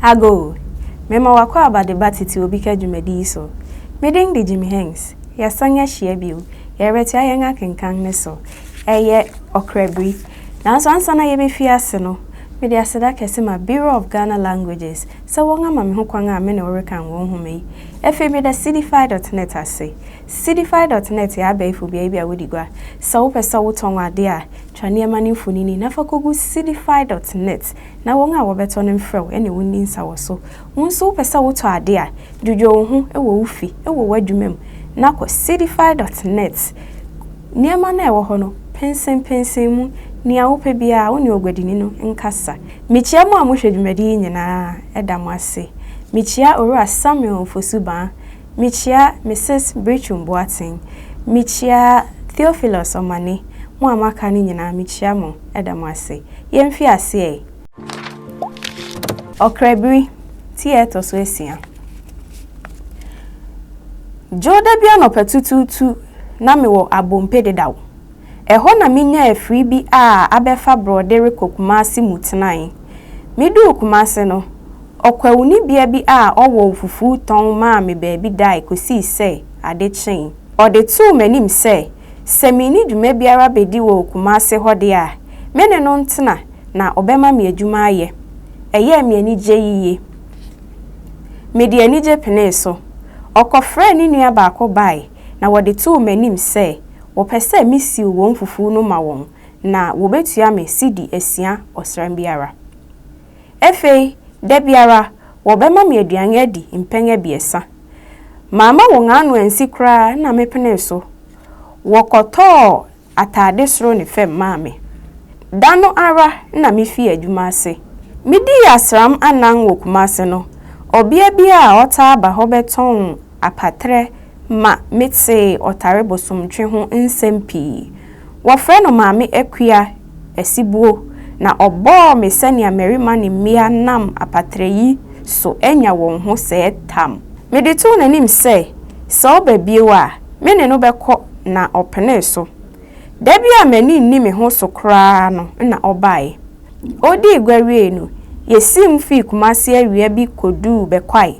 Ago, mema w'akwaaba de ba tete obi ka dwumadi yi so. Me din de Jimmy Hanks. Yɛasan ahyia bio. Yɛrebɛtoa yɛn akenkan no so. Ɛyɛ ɔkrabiri. Nanso ansa na yɛbɛfi ase no, mede aseda kɛse ma Bureau of Ghana Languages sɛ wɔn ama me ho kwan a me ne wo rekan wɔn nhoma yi. Afei meda Sidify dot net ase. Sidify dot net yɛ abɛɛfo beae bi a wodi gua. Sɛ wopɛ sɛ wotɔn ade a, twa nneɛma no mfonini na fa kogu Sidify dot net na wɔn a wɔbɛtɔ no mfrɛ wo ne wo nni nsawɔso. Wo nso wopɛ sɛ wotɔ ade a, dwudwo wo ho wɔ wo fi, wɔ w'adwuma mu na kɔ Sidify dot net. Nneɛma no a ɛwɔ hɔ no, pensenpensen mu, nea wopɛ biara, wo ne oguadini no nkasa. Mikyia mo a mohwɛ dwumadi yi nyinaa, da mo ase. Mikyia Owura Samuel Fosu-Baa, mikyia Misis Britwum Boateng, mikyia Theophilus Omane, mo a moaka no nyinaa mikyia mo, da mo ase. Yɛmfi ase ɛ. Ɔkrabiri, ti a ɛtɔ so asia. Dwoda bi anɔpa tutuutu na mewɔ Abompe dedaw. Ɛhɔ na minyaa afiri bi a abɛfa borɔde rekɔ Kumasi mu tenae. Miduu Kumasi no, ɔkwawuni bea bi a ɔwɔ fufuw tɔn maa me baabi dae kosii sɛ ade kyee. Ɔde too m'anim sɛ, sɛ minni dwuma biara bedi wɔ Kumasi hɔ de a, me ne no ntena na ɔbɛma me adwuma ayɛ. Ɛyɛɛ me anigye yiye. Mede anigye penee so. Ɔkɔfrɛɛ ne nua baako bae na wɔde too m'anim sɛ wɔpɛ sɛ misiw wɔn fufuw no ma wɔn na wobetua me sidi asia ɔsram biara. Afei, da biara, wɔbɛma me aduan adi mpɛn abiɛsa. Mamma wɔn ano ansi koraa na mepenee so. Wɔkɔtɔɔ atade soro ne fam maa me. Da no ara na mifii adwuma ase. Midii asram anan wɔ Kumasi no, ɔbea bi a ɔtaa ba hɔ bɛtɔn apatrɛ ma metee ɔtare bosomtwe ho nsɛm pii. Wɔfrɛ no Maame Akua Asibuo na ɔbɔɔ me sɛnea mmarima ne mmea nam apatrɛ yi so anya wɔn ho sɛɛ tam. Mede too n'anim sɛ, sɛ ɔba bio a, me ne no bɛkɔ na ɔpenee so. Da bi a m'ani nni me ho so koraa no na ɔbae. Odii gua wiei no, yesiim fii Kumasi awia bi koduu Bɛkwae.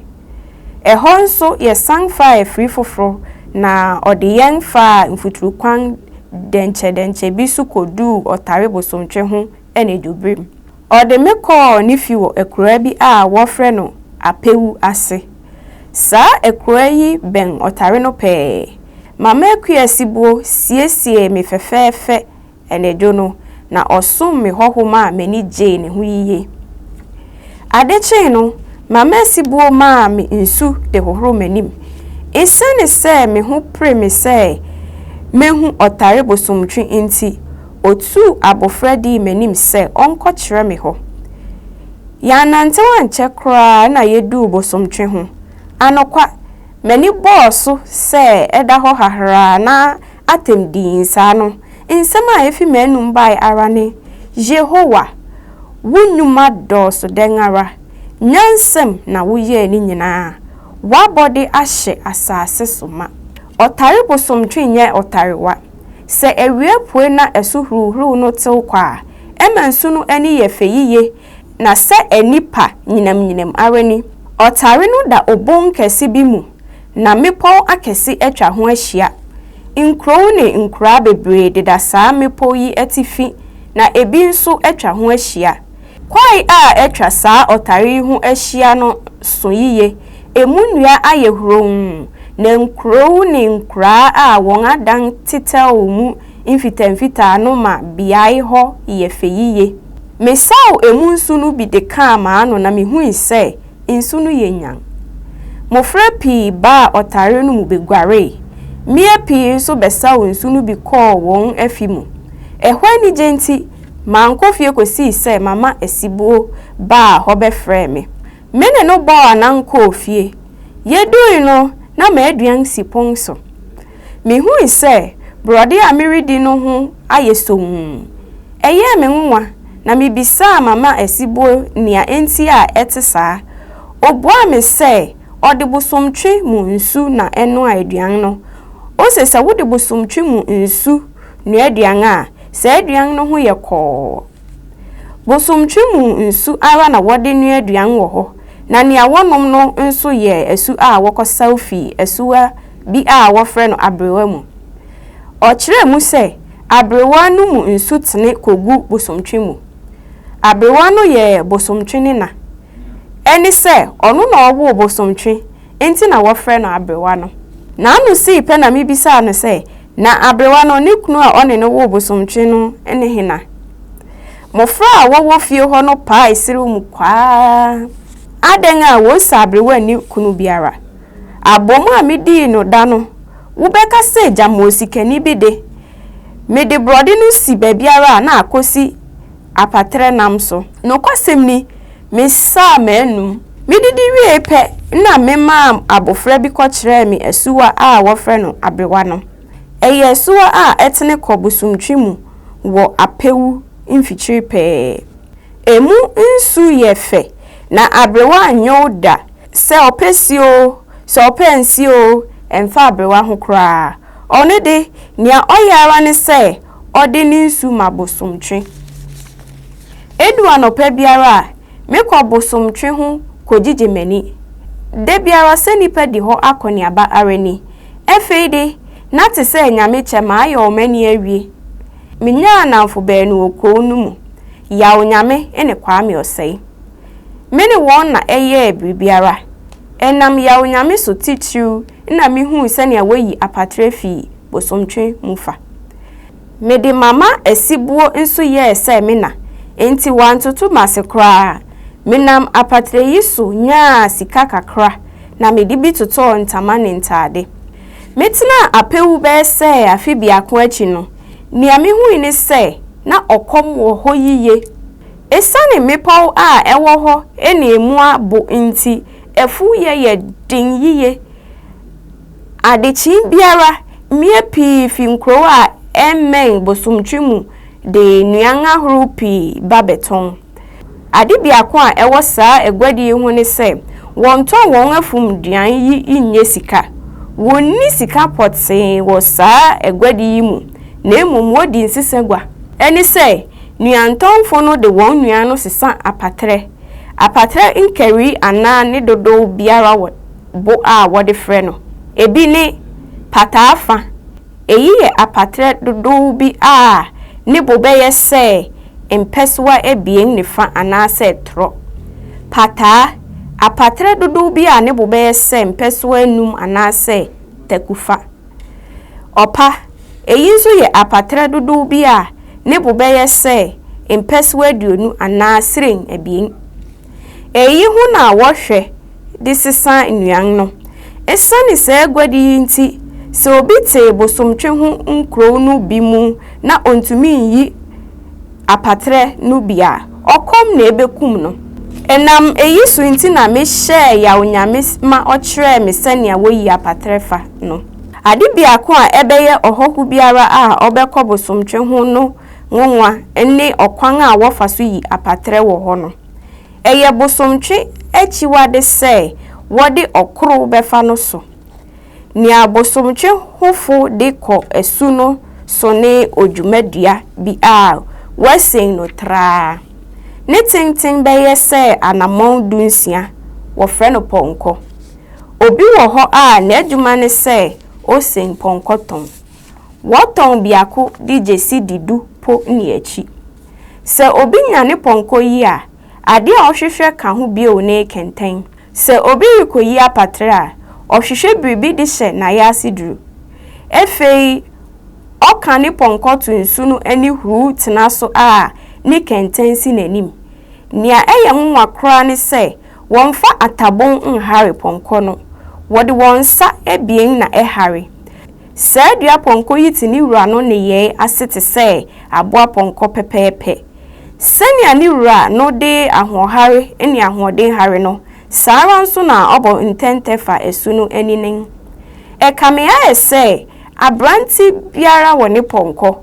Ɛhɔ nso yɛsan faa afiri foforo na ɔde yɛn faa mfuturukwan dɛnkyɛdɛnkyɛ bi so koduu Ɔtare Bosomtwe ho anadwoberem. Ɔde me kɔɔ ne fi wɔ akuraa bi a wɔfrɛ no Apewu ase. Saa akuraa yi bɛn ɔtare no pɛɛ. Mama Akua Asibuo siesiee me fɛfɛɛfɛ anadwo no, na ɔsom me hɔho maa m'ani gyee ne ho yiye. Ade kyee no, Mama Asibuo maa me nsu de hohoroo m'anim. Esiane sɛ me ho pere me sɛ mehu ɔtare bosomtwe nti, otuu abofra dii m'anim sɛ ɔnkɔkyerɛ me hɔ. Yɛannantew ankyɛ koraa na yeduu bosomtwe ho. Anokwa, m'ani bɔɔ so sɛ ɛda hɔ hahraa na atɛm dii saa no, nsɛm a efi m'anom bae ara ne, Yehowa, wo nnwuma dɔɔso dɛn ara! Nyansam na woyɛɛ ne nyinaa. W'abɔde ahyɛ asase so ma. Ɔtare bosomtwe nyɛ ɔtarewa. Sɛ awia pue na ɛso huruhuruw no tew kɔ a, ɛma nsu no ani yɛ fɛ yiye na sɛ ani pa nyinamnyinam ara ni. Ɔtare no da obon kɛse bi mu na mmepɔw akɛse atwa ho ahyia. Nkurow ne nkuraa bebree deda saa mmepɔw yi atifi na ebi nso atwa ho ahyia. Kwae a atwa saa ɔtare yi ho ahyia no so yiye, emu nnua ayɛ huronn, na nkurow ne nkuraa a wɔn adan tetɛw mu mfitamfitaa no ma beae hɔ yɛ fɛ yiye. Mesaw emu nsu no bi de kaa m'ano na mihui sɛ nsu no yɛ nyan. Mmofra pii baa ɔtare no mu beguaree. Mmea pii nso bɛsaw nsu no bi kɔɔ wɔn afi mu. Ɛhɔ anigye nti, mankɔ fie kosii sɛ Mama Asibuo baa hɔ bɛfrɛɛ me. Me ne no bɔɔ anan kɔɔ fie. Yedui no, na m'aduan si pon so. Mihui sɛ borɔde a meredi no ho ayɛ somm. Ɛyɛɛ me nwonwa, na mibisaa Mama Asibuo nea enti a ɛte saa. Obuaa me sɛ ɔde bosomtwe mu nsu na ɛnoa aduan no. Ose sɛ wode bosomtwe mu nsu noa aduan a, saa aduan no ho yɛ kɔɔ. Bosomtwe mu nsu ara na wɔde noa aduan wɔ hɔ. Na nea wɔnom no nso yɛ asu a wɔkɔsaw fi asuwa bi a wɔfrɛ no Aberewa mu. Ɔkyerɛɛ mu sɛ, Aberewa no mu nsu tene kogu Bosomtwe mu. Aberewa no yɛ Bosomtwe nena. Ɛne sɛ, ɔno na ɔwoo Bosomtwe, enti na wɔfrɛ no Aberewa no. N'ano sii pɛ na mibisaa no sɛ, Na aberewa no, ne kunu a ɔne no woo Bosomtwe no ne hena? Mmofra a wɔwɔ fie hɔ no paee serew mu kwaa. Adɛn a wose aberewa nni kunu biara? Abom a midii no da no, wobɛka sɛ gyama osikani bi de. Mede borɔde no si baabiara a na akosi apatrɛ nam so. Nokwasɛm ni, mesaa m'anom. Mididi wiei pɛ na memaa abofra bi kɔkyerɛɛ me asuwa a wɔfrɛ no Aberewa no. Ɛyɛ asuwa a ɛtene kɔ Bosomtwe mu wɔ Apewu mfikyiri pɛɛ. Emu nsu yɛ fɛ, na aberewa nnyow da. Sɛ ɔpɛ si oo, sɛ ɔpɛ nsi oo, ɛmfa aberewa ho koraa. Ɔno de, nea ɔyɛ ara ne sɛ ɔde ne nsu ma Bosomtwe. Edu anɔpa biara a, mekɔ Bosomtwe ho kogyigye m'ani. Da biara sɛ nnipa di hɔ akɔneaba ara ni. Afei de, na te sɛ Nyame kyɛ mayɛ wɔn ani awie. Minyaa nnamfo baanu wɔ kurow no mu, Yaw Nyame ne Kwame Ɔsɛe. Me ne wɔn na ɛyɛɛ biribiara. Ɛnam Yaw Nyame so titiriw na mihuu sɛnea woyi apatrɛ fi bosomtwe mu fa. Mede Mama asibuo nso yɛɛ sɛ me na, enti wantoto m'ase koraa. Menam apatrɛ yi so nyaa sika kakra na mede bi totɔɔ ntama ne ntade. Metenaa Apewu bɛyɛ sɛ afe biako akyi no, nea mihui ne sɛ na ɔkɔm wɔ hɔ yiye. Esiane mmepɔw a ɛwɔ hɔ ne emu abo nti, afuwyɛ yɛ den yiye. Adekyee biara, mmea pii fi nkurow a ɛmmɛn Bosomtwe mu de nnuan ahorow pii ba bɛtɔn. Ade biako a ɛwɔ saa aguadi yi ho ne sɛ, wɔntɔn wɔn afum nnuan yi nnye sika. Wonni sika pɔtee wɔ saa aguadi yi mu, na mmom wodi nsesagua. Ɛne sɛ, nnuantɔnfo no de wɔn nnuan no sesa apatrɛ. Apatrɛ nkarii anaa ne dodow biara wɔ bo a wɔde frɛ no. Ebi ne, pataa fa. Eyi yɛ apatrɛ dodow bi a ne bo bɛyɛ sɛ mpɛsoa abien ne fa anaasɛ torɔ. Pataa, apatrɛ dodow bi a ne bo bɛyɛ sɛ mpɛsoa anum anaasɛ takufa. Ɔpa, eyi nso yɛ apatrɛ dodow bi a ne bo bɛyɛ sɛ mpɛsoa 20 anaa srɛn abien. Eyi ho na wɔhwɛ de sesa nnuan no. Esiane saa aguadi yi nti, sɛ obi te bosomtwe ho nkurow no bi mu na ontumi nyi apatrɛ no bi a, ɔkɔm na ebekum no. Ɛnam eyi so nti na mehyɛɛ Yaw Nyame ma ɔkyerɛɛ me sɛnea woyi apatrɛ fa no. Ade biako a ɛbɛyɛ ɔhɔho biara a ɔbɛkɔ bosomtwe ho no nwonwa ne ɔkwan a wɔfa so yi apatrɛ wɔ hɔ no. Ɛyɛ bosomtwe akyiwade sɛ wɔde ɔkorow bɛfa no so. Nea bosomtwe hofo de kɔ asu no so ne odwumadua bi a wɔasen no traa. Ne tenten bɛyɛ sɛ anammɔn 16, wɔfrɛ no pɔnkɔ. Obi wɔ hɔ a n'adwuma ne sɛ osen pɔnkɔ tɔn. Wɔtɔn biako de gye sidi du po ne akyi. Sɛ obi nya ne pɔnkɔ yi a, ade a ɔhwehwɛ ka ho bio ne kɛntɛn. Sɛ obi rekoyi apatrɛ a, ɔhwehwɛ biribi de hyɛ n'ayaase duru. Afei ɔka ne pɔnkɔ to nsu no ani huruw tena so a ne kɛntɛn si n'anim. Nea ɛyɛ nwonwa koraa ne sɛ wɔmfa atabon nhare pɔnkɔ no. Wɔde wɔn nsa abien na ɛhare. Saa dua pɔnkɔ yi te ne wura no nneyɛe ase te sɛ aboa pɔnkɔ pɛpɛɛpɛ. Sɛnea ne wura no de ahoɔhare ne ahoɔden hare no, saa ara nso na ɔbɔ ntɛntɛ fa asu no ani nen. Ɛkame ayɛ sɛ aberante biara wɔ ne pɔnkɔ.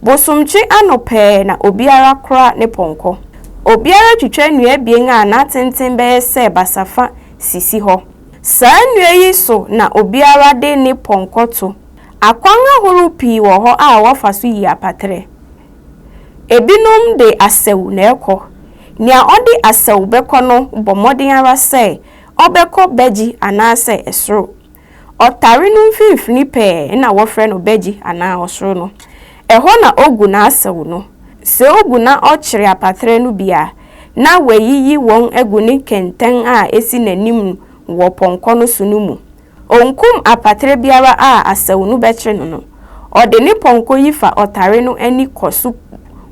Bosomtwe ano pɛɛ na obiara kora ne pɔnkɔ. Obiara twitwa nnua abien a n'atenten bɛyɛ sɛ basafa sisi hɔ. Saa nnua yi so na obiara de ne pɔnkɔ to. Akwan ahorow pii wɔ hɔ a wɔfa so yi apatrɛ. Ebinom de asau na ɛkɔ. Nea ɔde asau bɛkɔ no bɔ mmɔden ara sɛ ɔbɛkɔ bɛgye anaasɛ ɛsoro. Ɔtare no mfimfini pɛɛ na wɔfrɛ no bɛgye anaa ɔsoro no. Ɛhɔ na ogu n'asau no. Sɛ ogu na ɔkyere apatrɛ no bi a, na wayiyi wɔn agu ne kɛntɛn a esi n'anim wɔ pɔnkɔ no so no mu. Onkum apatrɛ biara a asau no bɛkyere no no. Ɔde ne pɔnkɔ yi fa ɔtare no ani kɔ so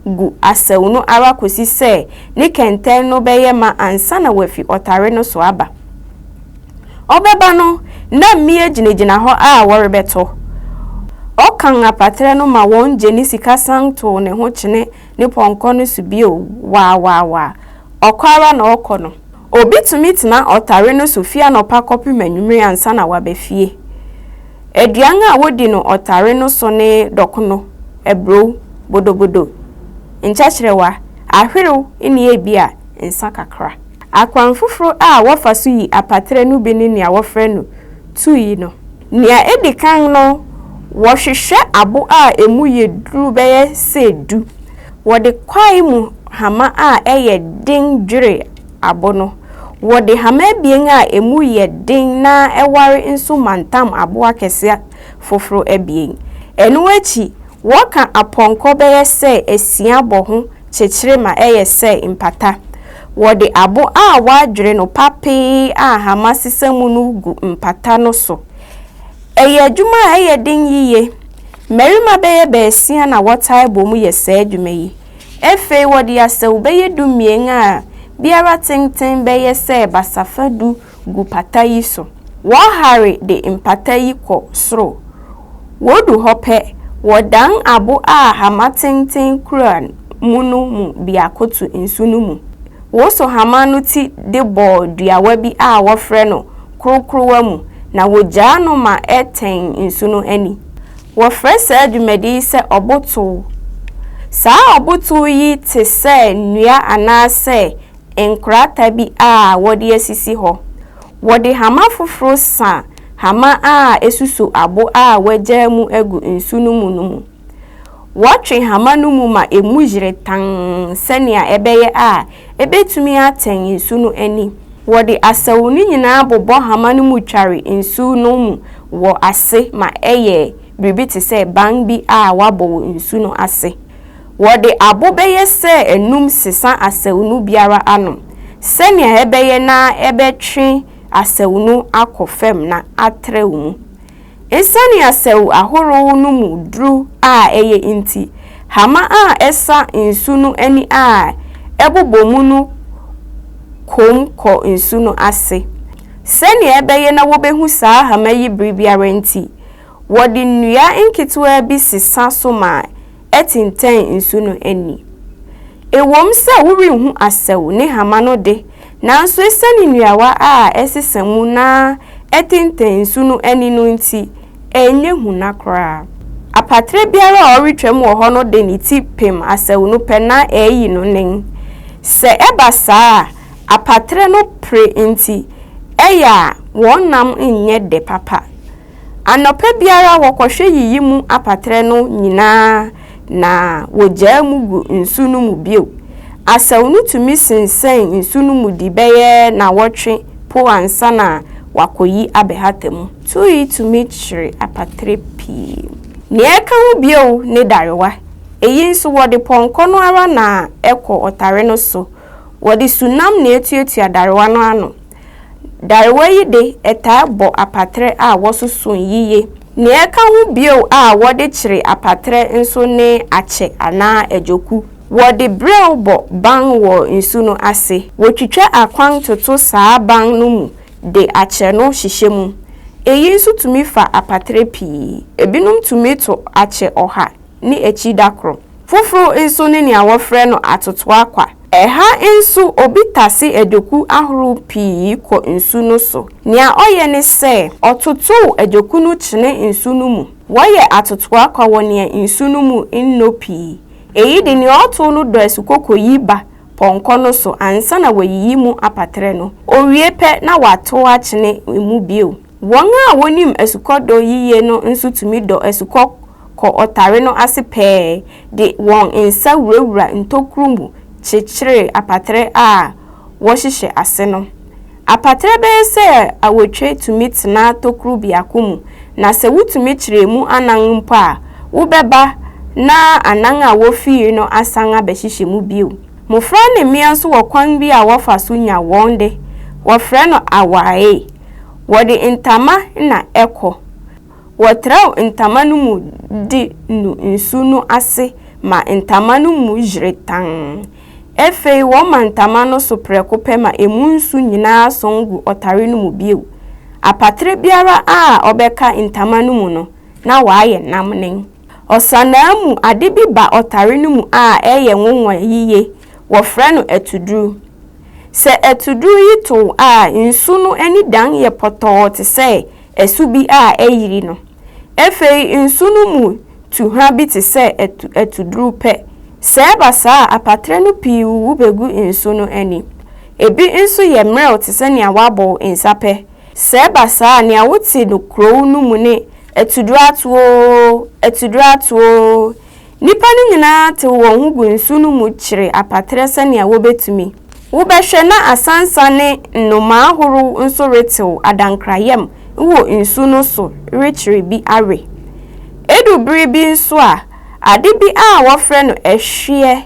gu asau no ara kosi sɛ ne kɛntɛn no bɛyɛ ma ansa na wafi ɔtare no so aba. Ɔbɛba no, na mmea gyinagyina hɔ a wɔrebɛtɔ. Ɔkan apatrɛ no ma wɔn gye ne sika san tow ne ho kyene ne pɔnkɔ no so bio waawaawaa. Ɔkɔ ara na ɔkɔ no. Obi tumi tena ɔtare no so fi anɔpa kɔpem anwummere ansa na waba fie. Aduan a wodi no ɔtare no so ne dɔkono, aburow, bodobodo, nkyɛkyerɛwa, ahwerew ne ebia nsa kakra. Akwan foforo a wɔfa so yi apatrɛ no bi ne nea wɔfrɛ no tui no. Nea edi kan no, wɔhwehwɛ abo a emu yɛ duru bɛyɛ sɛ du. Wɔde kwae mu hama a ɛyɛ den dwire abo no. Wɔde hama abien a emu yɛ den na ɛware nso mantam abo akɛse foforo abien. Ɛno akyi, wɔka apɔnkɔ bɛyɛ sɛ asia bɔ ho kyekyere ma ɛyɛ sɛ mpata. Wɔde abo a wɔadwere no papee a hama sesa mu no gu mpata no so. Ɛyɛ adwuma a ɛyɛ den yiye. Mmarima bɛyɛ baasia na wɔtaa bɔ mu yɛ saa adwuma yi. Afei wɔde asau bɛyɛ 12 a biara tenten bɛyɛ sɛ basafa 10 gu pata yi so. Wɔhare de mpata yi kɔ soro. Wodu hɔ pɛ, wɔdan abo a hama tenten kura mu no mu biako to nsu no mu. Woso hama no ti de bɔ duawa bi a wɔfrɛ no korokorowa mu na wogyaa no ma ɛtɛn nsu no ani. Wɔfrɛ saa dwumadi yi sɛ ɔbotow. Saa ɔbotow yi te sɛ nnua anaasɛ nkorata bi a wɔde asisi hɔ. Wɔde hama foforo sa hama a esuso abo a wɔagyaa mu agu nsu no mu no mu. Wɔtwe hama no mu ma emu yere tann sɛnea ɛbɛyɛ a ebetumi atɛn nsu no ani. Wɔde asau no nyinaa bobɔ hama no mu tware nsu no mu wɔ ase ma ɛyɛ biribi te sɛ ban bi a wɔabɔ wɔ nsu no ase. Wɔde abo bɛyɛ sɛ anum sesa asau no biara ano sɛnea ɛbɛyɛ na ɛbɛtwe asau no akɔ fam na atrɛw mu. Esiane asau ahorow no mu duru a ɛyɛ nti, hama a ɛsa nsu no ani a ɛbobɔ mu no kom kɔ nsu no ase. Sɛnea ɛbɛyɛ na wobehu saa hama yi bere biara nti, wɔde nnua nketewa bi sesa so ma ɛtentɛn nsu no ani. Ɛwom sɛ worenhu asau ne hama no de, nanso esiane nnuawa a ɛsesa mu na ɛtentɛn nsu no ani no nti, ɛnyɛ huna koraa. Apatrɛ biara a ɔretwam wɔ hɔ no de ne ti pem asau no pɛ na ɛreyi no nen. Sɛ ɛba saa a, apatrɛ no pere nti, ɛyɛ a wɔn nam nyɛ dɛ papa. Anɔpa biara wɔkɔhwɛ yiyi mu apatrɛ no nyinaa na wogyaa mu gu nsu no mu bio. Asau no tumi sensɛn nsu no mu di bɛyɛ nnawɔtwe po ansa na wɔakɔyi abɛhata mu. Tui tumi kyere apatrɛ pii. Nea ɛka ho bio ne darewa. Eyi nso wɔde pɔnkɔ no ara na ɛkɔ ɔtare no so. Wɔde sunam na etuatua darewa no ano. Darewa yi de, ɛtaa bɔ apatrɛ a wɔsoso yiye. Nea ɛka ho bio a wɔde kyere apatrɛ nso ne akyɛ anaa adwoku. Wɔde berɛw bɔ ban wɔ nsu no ase. Wotwitwa akwan toto saa ban no mu de akyɛ no hyehyɛ mu. Eyi nso tumi fa apatrɛ pii. Ebinom tumi to akyɛ 100 ne akyi da koro. Foforo nso ne nea wɔfrɛ no atotoakwa. Ɛha nso obi tase adwoku ahorow pii kɔ nsu no so. Nea ɔyɛ ne sɛ, ɔtotow adwoku no kyene nsu no mu. Wɔyɛ atotoakwa wɔ nea nsu no mu nnɔ pii. Eyi de nea ɔtow no dɔ asukoko yi ba pɔnkɔ no so ansa na wayiyi mu apatrɛ no. Owie pɛ na watow akyene mu bio. Wɔn a wonim asukɔ dɔ yiye no nso tumi dɔ asukɔ kɔ ɔtare no ase pɛɛ de wɔn nsa wurawura ntokuru mu kyekyere apatrɛ a wɔhyehyɛ ase no. Apatrɛ bɛyɛ sɛ awotwe tumi tena tokuru biako mu, na sɛ wotumi kyere emu anan mpo a, wobɛba na anan a wofii no asan abɛhyehyɛ mu bio. Mmofra ne mmea nso wɔ kwan bi a wɔfa so nya wɔn de, wɔfrɛ no awae. Wɔde ntama na ɛkɔ. Wɔtrɛw ntama no mu de nu nsu no ase ma ntama no mu yere tann. Afei wɔma ntama no so prɛko pɛ ma emu nsu nyinaa sɔn gu ɔtare no mu bio. Apatrɛ biara a ɔbɛka ntama no mu no, na wayɛ nam nen. Ɔsanaa mu ade bi ba ɔtare no mu a ɛyɛ nwonwa yiye, wɔfrɛ no atuduru. Sɛ atuduru yi tow a, nsu no ani dan yɛ pɔtɔɔ te sɛ asu bi a ayiri no. Afei nsu no mu tu hwa bi te sɛ atuduru pɛ. Sɛ ɛba saa a, apatrɛ no pii wuwu begu nsu no ani. Ebi nso yɛ mmerɛw te sɛ nea wɔabow nsa pɛ. Sɛ ɛba saa a, nea wote no kurow no mu ne, Atuduru ato oo! Atuduru ato oo! Nnipa no nyinaa tew wɔn ho gu nsu no mu kyere apatrɛ sɛnea wobetumi. Wobɛhwɛ na asansa ne nnomaa horow nso retew adankrayam wɔ nsu no so rekyere bi awe. Edu bere bi nso a, ade bi a wɔfrɛ no ɛhweɛ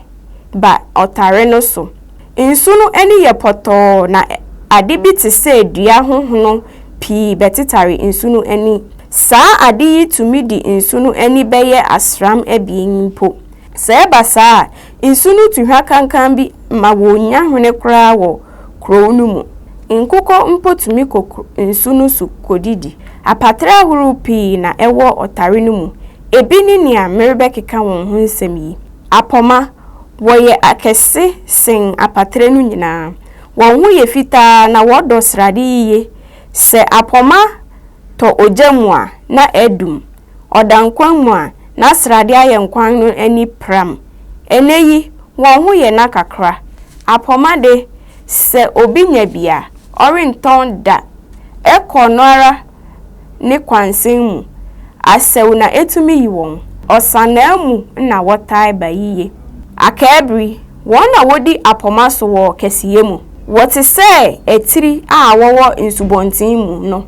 ba ɔtare no so. Nsu no ani yɛ pɔtɔɔ na ade bi te sɛ dua ho hono pii bɛtetare nsu no ani. Saa ade yi tumi di nsu no ani bɛyɛ asram abien mpo. Sɛ ɛba saa a, nsu no tu hwa kankan bi ma wonnya hwene koraa wɔ kurow no mu. Nkokɔ mpo tumi kɔ nsu no so kodidi. Apatrɛ ahorow pii na ɛwɔ ɔtare no mu. Ebi ne nea merebɛkeka wɔn ho nsɛm yi. Apɔma, Wɔyɛ akɛse sen apatrɛ no nyinaa. Wɔn ho yɛ fitaa na wɔdɔ srade yiye. Sɛ apɔma tɔ ogya mu a, na adum. Ɔda nkwan mu a, na srade ayɛ nkwan no ani pram. Ɛnnɛ yi, wɔn ho yɛ nã kakra. Apɔma de, sɛ obi nya bi a, ɔrentɔn da. Ɛkɔ no ara ne kwansɛn mu. Asau na etumi yi wɔn. Ɔsanaa mu na wɔtaa ba yiye. Akaabiri, wɔn na wodi apɔma so wɔ kɛseyɛ mu. Wɔte sɛ atiri a wɔwɔ nsubɔnten mu no.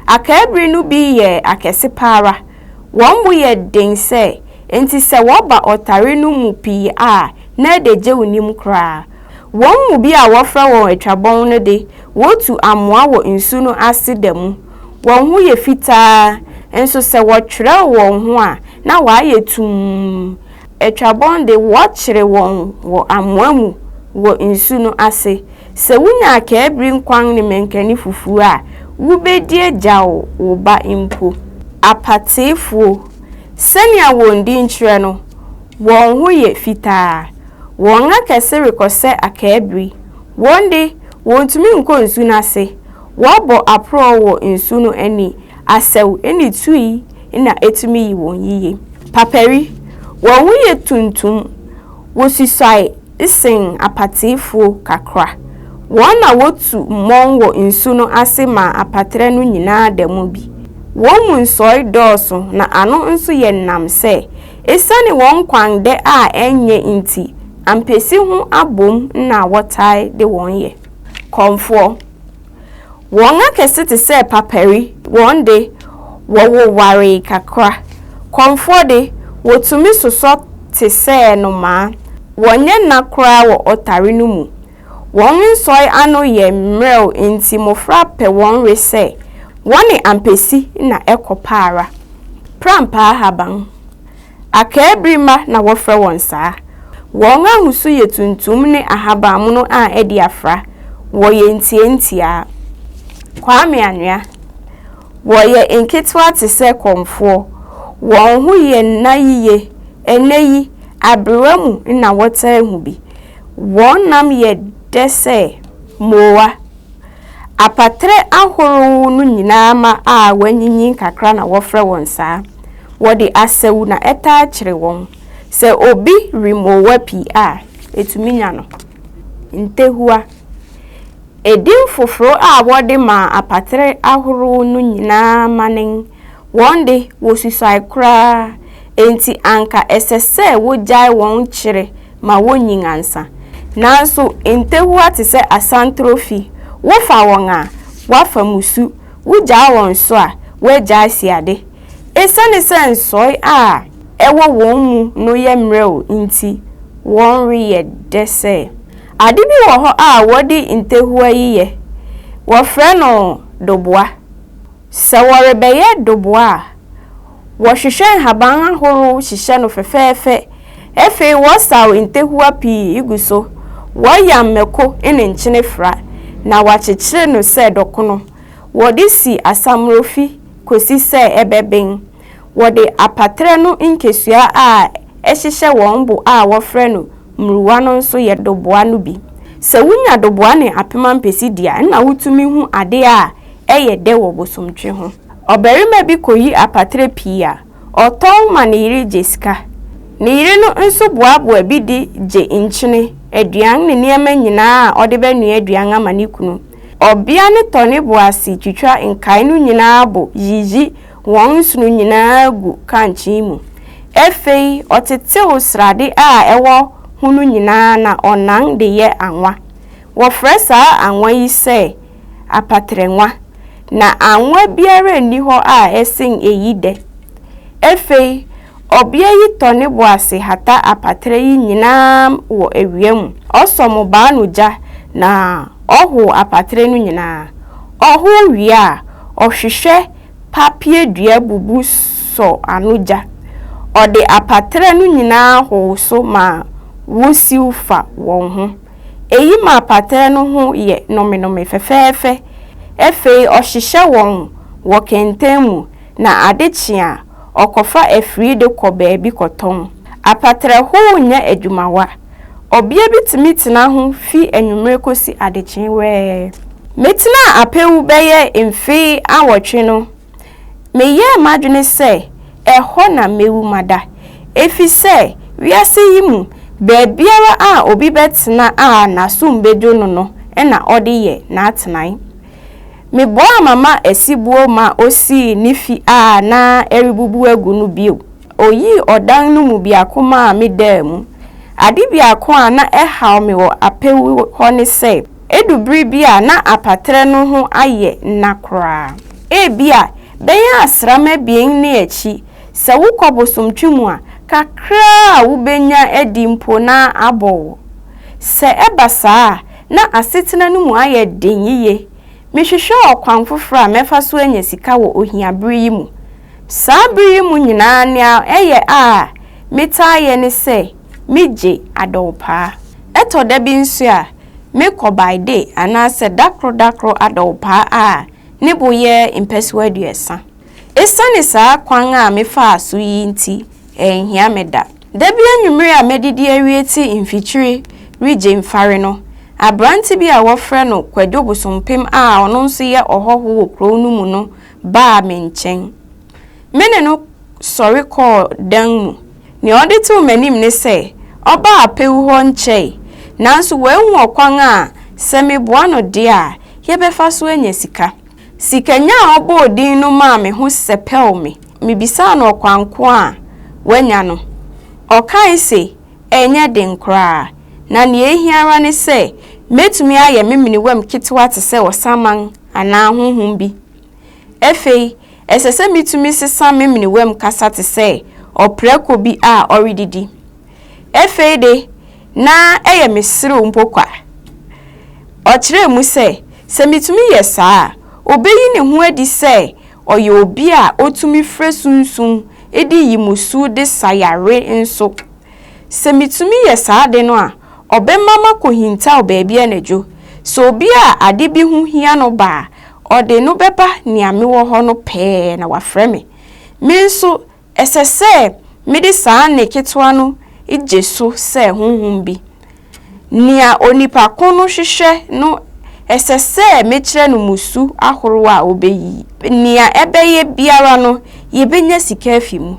Akaabiri no bi yɛ akɛse pa ara. Wɔn bo yɛ den sɛ, enti sɛ wɔba ɔtare no mu pii a, na adagyew nnim koraa. Wɔn mu bi a wɔfrɛ wɔn atwabɔn no de, wotu amoa wɔ nsu no ase da mu. Wɔn ho yɛ fitaa, nso sɛ wɔtwerɛw wɔn ho a, na wɔayɛ tumm. Atwabɔn de, wɔkyere wɔn wɔ amoa mu wɔ nsu no ase. Sɛ wunya akaabiri nkwan ne mankani fufuo a, wubedi agyaw wo ba mpo. Apateefoɔ, sɛnea wɔn din kyerɛ no, wɔn ho yɛ fitaa. Wɔn akɛse rekɔsɛ akaabiri. Wɔn de, wɔntumi nkɔ nsu no ase. Wɔbɔ aporɔw wɔ nsu no ani. Asau ne tui na etumi yi wɔn yiye. Papari, wɔn ho yɛ tuntum. Wosusuae sen apateefoɔ kakra. Wɔn na wotu mmɔn wɔ nsu no ase ma apatrɛ no nyinaa da mu bi. Wɔn mu nsɔe dɔɔso na ano nso yɛ nnam sɛ. Esiane wɔn nkwa-dɛ a ɛnyɛ nti, ampesi ho abom na wɔtaa de wɔn yɛ. Kɔmfoɔ. Wɔn akɛse te sɛ papari, wɔn de, wɔwowaree kakra. Kɔmfoɔ de, wɔtumi sosɔ te sɛ nnomaa. Wɔnyɛ nna koraa wɔ ɔtare no mu. Wɔn nsɔe ano yɛ mmerɛw nti mmofra pɛ wɔn we sɛ wɔne ampesi na ɛkɔ paara. Prampaa ahaban. Akaabiri mma na wɔfrɛ wɔn saa. Wɔn ahosu yɛ tuntum ne ahabammono a adi afra. Wɔyɛ ntiantiaa. Kwame Anwea. Wɔyɛ nketewa te sɛ kɔmfoɔ. Wɔn ho yɛ nna yiye. Ɛnnɛ yi, aberewa mu na wɔtaa hu bi. Wɔn nam yɛ dɛ sɛ mmoowa. Apatrɛ ahorow no nyinaa mma a wɔanyinyin kakra na wɔfrɛ wɔn saa. Wɔde asawu na ɛtaa kyere wɔn. Sɛ obi we mmoowa pii a, etumi nya no. Ntehua. Edin foforo a wɔde maa apatrɛ ahorow no nyinaa mma nen. Wɔn de, wosusuae koraa, enti anka ɛsɛ sɛ wogyae wɔn kyere ma wonyin ansa. Nanso ntɛhua te sɛ asantrofi, wofa wɔn a, wɔafa mmusu, wugyaa wɔn nso a, wɔagyae siade. Esiane sɛ nsɔe a ɛwɔ wɔn mu no yɛ mmerɛw nti, wɔn we yɛ dɛ sɛ. Ade bi wɔ hɔ a wɔde ntɛhua yi yɛ, wɔfrɛ no doboa. Sɛ wɔrebɛyɛ doboa a, wɔhwehwɛ nhaban ahorow hyehyɛ no fɛfɛɛfɛ. Afei wɔsaw ntɛhua pii gu so, wɔyam mako ne nkyene fra, na wɔakyekyere no sɛ dɔkono. Wɔde si asamurofi kosi sɛ ɛbɛben. Wɔde apatrɛ no nkesua a ɛhyehyɛ wɔn bo a wɔfrɛ no mmuruwa no nso yɛ doboa no bi. Sɛ wunya doboa ne apem ampesi di a, ɛnna wutumi hu ade a ɛyɛ dɛ wɔ bosomtwe ho. Ɔbarima bi koyi apatrɛ pii a, ɔtɔn ma ne yere gye sika. Ne yere no nso boaboa bi de gye nkyene, aduan ne nneɛma nyinaa a ɔde bɛnoa aduan ama ne kunu. Ɔbea no tɔ ne bo ase twitwa nkae no nyinaa bo yiyi wɔn nsono nyinaa gu kankyee mu. Afei ɔtetew srade a ɛwɔ ho no nyinaa na ɔnan de yɛ anwa. Wɔfrɛ saa anwa yi sɛ apatrɛnwa, na anwa biara nni hɔ a ɛsen eyi dɛ. Afei ɔbea yi tɔ ne bo ase hata apatrɛ yi nyinaa wɔ awia mu. Ɔsɔ mmobaa no gya na ɔhow apatrɛ no nyinaa. Ɔhow wie a, ɔhwehwɛ papie dua bubu sɔ ano gya. Ɔde apatrɛ no nyinaa how so ma wusiw fa wɔn ho. Eyi ma apatrɛ no ho yɛ nomenome fɛfɛɛfɛ. Afei ɔhyehyɛ wɔn wɔ kɛntɛn mu na ade kye a, ɔkɔfa afiri de kɔ baabi kɔtɔn. Apatrɛ how nyɛ adwumawa. Ɔbea bi tumi tena ho fi anwummere kosi adekyee wɛɛ. Metenaa Apewu bɛyɛ mfe awɔtwe no, meyɛɛ m'adwene sɛ ɛhɔ na mewu mada, efisɛ wiase yi mu baabiara a obi bɛtena a n'asom bedwo no no na ɔde yɛ n'atenae. Meboaa Mama Asibuo ma osii ne fi a na ɛrebubu agu no bio. Oyii ɔdan no mu biako maa medaa mu. Ade biako a na ɛhaw me wɔ Apewu hɔ ne sɛ, edu bere bi a na apatrɛ no ho ayɛ nna koraa. Ebia bɛyɛ asram abien ne akyi, sɛ wokɔ bosomtwe mu a, kakraa a wubenya adi mpo na abɔ wo. Sɛ ɛba saa a, na asetena no mu ayɛ den yiye. Mehwehwɛɛ ɔkwan foforo a mɛfa so anya sika wɔ ohia bere yi mu. Saa bere yi mu nyinaa nea ɛyɛ a metaa yɛ ne sɛ migye adɔwpaa. Ɛtɔ da bi nso a, mekɔ by day anaasɛ da koro da koro adɔwpaa a ne bo yɛ mpɛsewa 30. Esiane saa kwan a mefaa so yi nti, anhia me da. Da bi anwummere a madidi awie te mfikyiri regye mfare no, aberante bi a wɔfrɛ no Kwadwo Bosompem a ɔno nso yɛ ɔhɔho wɔ kurow no mu no baa me nkyɛn. Me ne no sɔre kɔɔ dan mu. Nea ɔde too m'anim ne sɛ ɔbaa Apewu hɔ nkyɛe, nanso wahu ɔkwan a sɛ meboa no de a, yɛbɛfa so anya sika. Sikanya a ɔbɔɔ din no maa me ho sɛpɛw me. Mibisaa no ɔkwan ko a wanya no. Ɔkae se ɛnyɛ den koraa, na nea ehia ara ne sɛ metumi ayɛ me menewam ketewa te sɛ ɔsaman anaa honhom bi. Afei, ɛsɛ sɛ mitumi sesa me menewam kasa te sɛ ɔprako bi a ɔredidi. Afei de, na ɛyɛ me serew mpo kwa. Ɔkyerɛɛ mu sɛ, sɛ mitumi yɛ saa a, obeyi ne ho adi sɛ ɔyɛ obi a otumi frɛ sunsum de yi mmusu de sa yare nso. Sɛ mitumi yɛ saa ade no a, ɔbɛma makohintaw baabi anadwo. Sɛ obi a ade bi ho hia no ba a, ɔde no bɛba nea mewɔ hɔ no pɛɛ na wafrɛ me. Me nso, ɛsɛ sɛ mede saa nne ketewa no gye so sɛ honhom bi. Nea onipa ko no hwehwɛ no, ɛsɛ sɛ mekyerɛ no mmusu ahorow a obeyi. Nea ɛbɛyɛ biara no, yebenya sika afi mu.